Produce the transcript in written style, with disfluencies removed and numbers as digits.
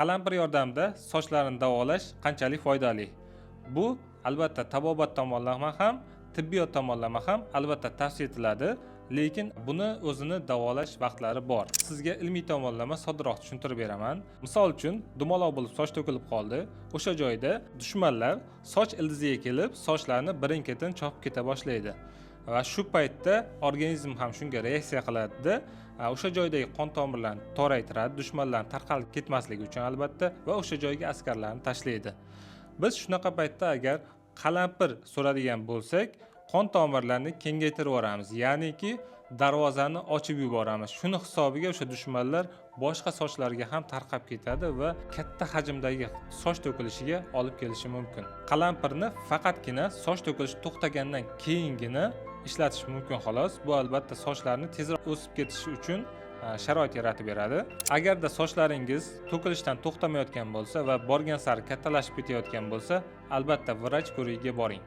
Qalampir yordamida sochlarni davolash qanchalik foydali? Bu albatta tabobat tomonlama ham, tibbiyot tomonlama ham albatta tavsiya etiladi, lekin buni o'zini davolash vaqtlari bor. Sizga ilmiy tomonlama soddaroq tushuntirib beraman. Misol uchun, dumaloq bo'lib soch to'kilib qoldi. O'sha joyda dushmanlar soch ildiziga kelib, sochlarni birin-ketin chopib keta boshlaydi. Va shu paytda organizm ham shunga reaksiya qiladida, o'sha joydagi qon tomirlarni toraytiradi, dushmanlarni tarqalib ketmasligi uchun albatta, va o'sha joyga askarlarni tashlaydi. Biz shunaqa paytda agar qalampir suradigan bo'lsak, qon tomirlarni kengaytirib yuboramiz, ya'niki darvozani ochib yuboramiz. Shuni hisobiga o'sha dushmanlar boshqa sochlarga ham tarqab ketadi va katta hajmdagi soch to'kilishiga olib kelishi mumkin. Qalampirni faqatgina soch to'kilishi to'xtagandan keyingina ishlatish mumkin xolos. Bu albatta sochlarni tezroq o'sib ketishi uchun sharoit yaratib beradi. Agarda sochlaringiz to'kilishdan to'xtamayotgan bo'lsa va borgan sari kattalashib ketayotgan bo'lsa, albatta vrach ko'rigiga boring.